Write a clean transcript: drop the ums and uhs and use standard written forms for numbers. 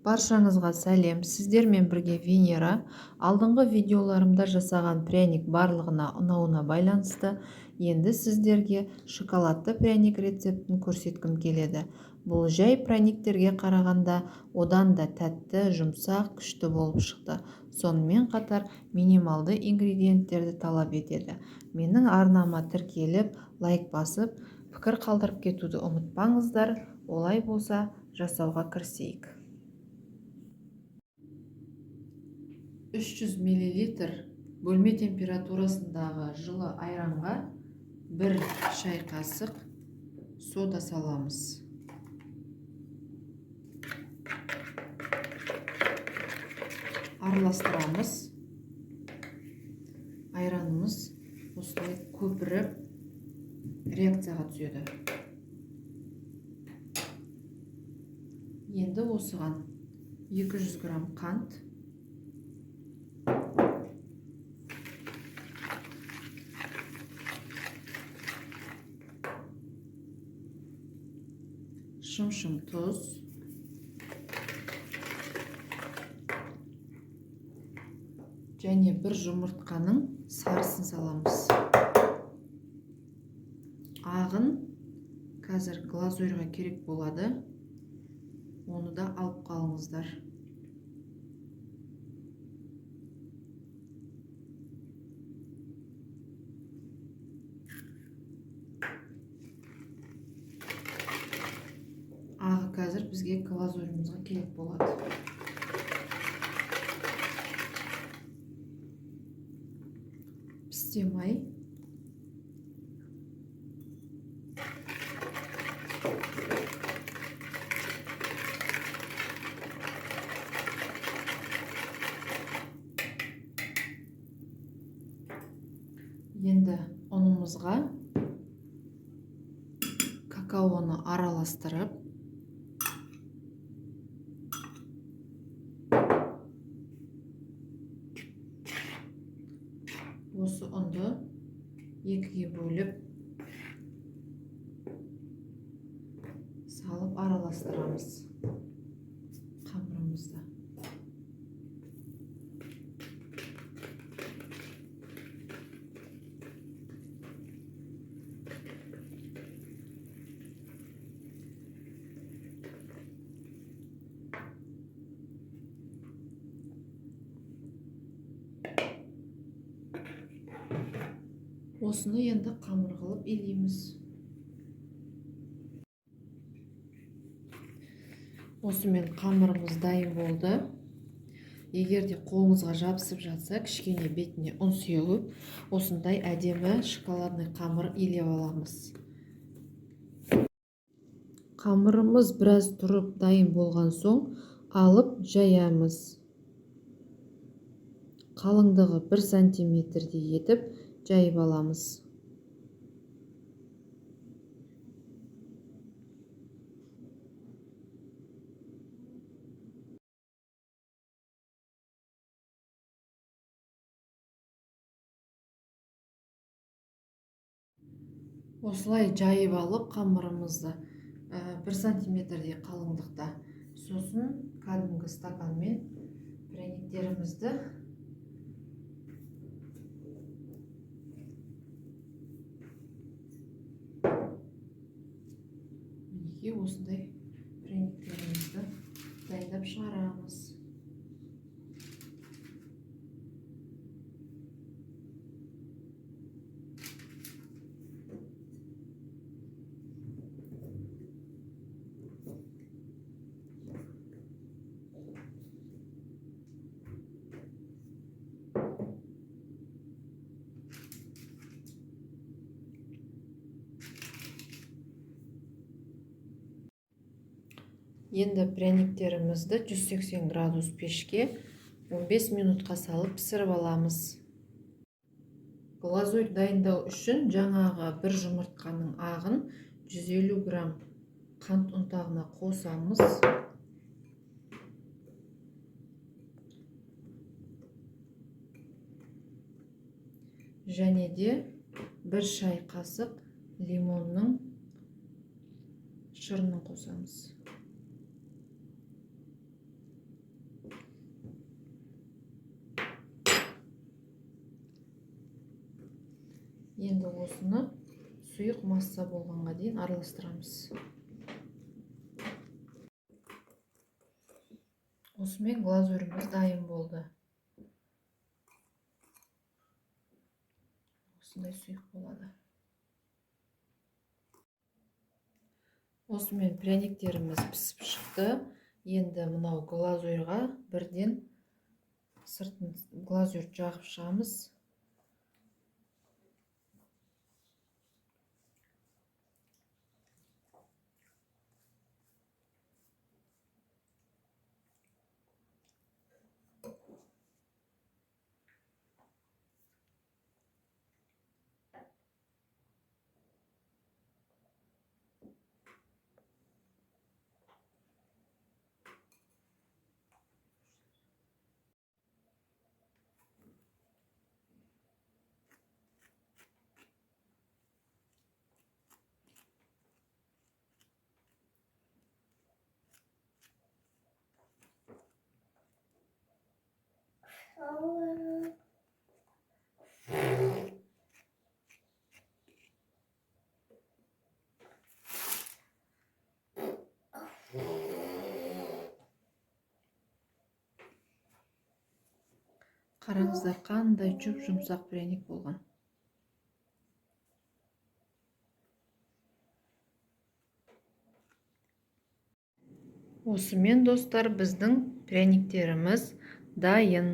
Баршаңызға сәлем, сіздермен бірге Венера. Алдыңғы видеоларымда жасаған пряник барлығына ұнауына байланысты, енді сіздерге шоколадты пряник рецептін көрсеткім келеді. Бұл жай пряниктерге қарағанда одан да тәтті, жұмсақ, күшті болып шықты. Сонымен қатар минималды ингредиенттерді талап етеді. Менің арнама тіркеліп, лайк басып, пікір қалдырып кетуді ұмытпаңыздар. Олай болса, жасауға кірісейік. 300 миллилитр бөлме температурасындағы жылы айранға 1 шай қасық сода саламыз. Араластырамыз. Айранымыз осылай көпіріп реакцияға түседі. Енді осыған 200 грамм қант, шым-шым тұз, және бір жұмыртқаның сарысын саламыз. Ағын қазір глазурьға керек болады, оны да алып қалыңыздар. Ағы қазір бізге глазурімізге керек болады. Пісте май, енді ұнымызға какаоны араластырып, осы ұнды екіге бөліп салып араластырамыз қамырымызды. Осыны енді қамыр қылып илейміз. Осымен қамырымыз дайын болды. Егер де қолыңызға жабысып жатса, кішкене бетіне ұн сеуіп, осындай әдемі шоколадный қамыр илеп аламыз. Қамырымыз біраз тұрып дайын болған соң алып жаямыз. Қалыңдығы 1 сантиметрдей етіп жайып аламыз. Осылай жайып алып қамырымызды 1 сантиметрдей қалыңдықта. Сосын кәдімгі стаканмен пряниктерімізді мінекей осындай пряниктерімізді дайындап шығарамыз. Енді пряниктерімізді 180 градус пешке 15 минутқа салып пісіріп аламыз. Глазурь дайындау үшін жаңағы бір жұмыртқаның ағын 150 грамм қант ұнтағына қосамыз. Және де 1 шай қасық лимонның шырынын қосамыз. Енді осыны сұйық масса болғанға дейін араластырамыз. Осымен глазуріміз дайын болды. Осындай сұйық болады. Осымен пряниктеріміз пісіп шықты. Енді мынау глазурьға бірден сыртын глазурь жағып шығамыз. Қараңыздар, қандай жұп-жұмсақ пряник болған. Осымен, достар, біздің пряниктеріміз дайын.